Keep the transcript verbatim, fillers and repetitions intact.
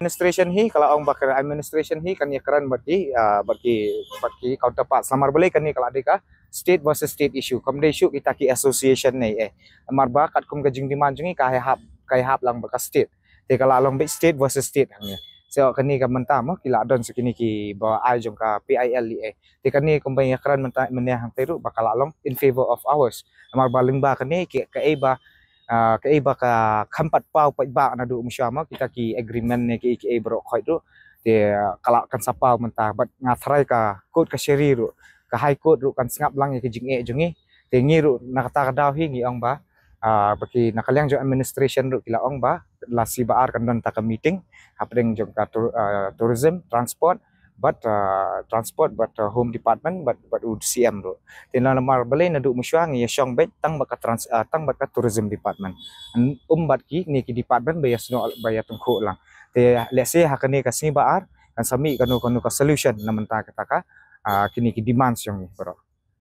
Administration hi, ka la ong ba ka administration hi kan ïakren bad ki, ah, bad ki, bad ki counterparts. Namar balei kane ka la dei ka state versus state issue. Kam dei shuh kita ki association ne eh. Namar ba katkum ka jingdemand jong ngi ka ïahap, ka ïahap lang bad ka state. Te ka la long beit state versus state hangne. So kane ka mynta mo ki la don sa kine kiba ai jong ka P I L E A. Te kane kumba ïakren mynta mynne hangtei ruh ba ka la long in favor of ours. Namar ba lyngba kane ki, kaei ba, ah, kaei ba ka kham pat paw pat ba naduh mynshuwa mo kita ki agreement ne ki, kiei baroh khoit ruh. Te, ah, ka la kan sa paw mynta bad nga tharai ka court kashari ruh, ka High Court ruh kan sngap lang ïa ki jingeh jong ngi. Te ngi ruh na kata ka daw hi ngi ong ba, ah, ba ki na ka liang jong administration ruh ki la ong ba la sngi ba ar kan don ta ka meeting hapdeng jong ka tour-, ah, tourism, transport, bad, ah, transport, bad, ah, home department, bad, bad u C M ruh. Te namar balei naduh mynshuwa ngi ïa shong beit tang bad ka trans-, ah, tang bad ka tourism department. Ym bad kine ki department ba ïa snoh ba ïa tyngkhuh lang. Te lehse ha kane ka sngi ba ar kan sa mih kano kano ka solution na mynta kata ka, ah, kine ki demands jong ngi baroh.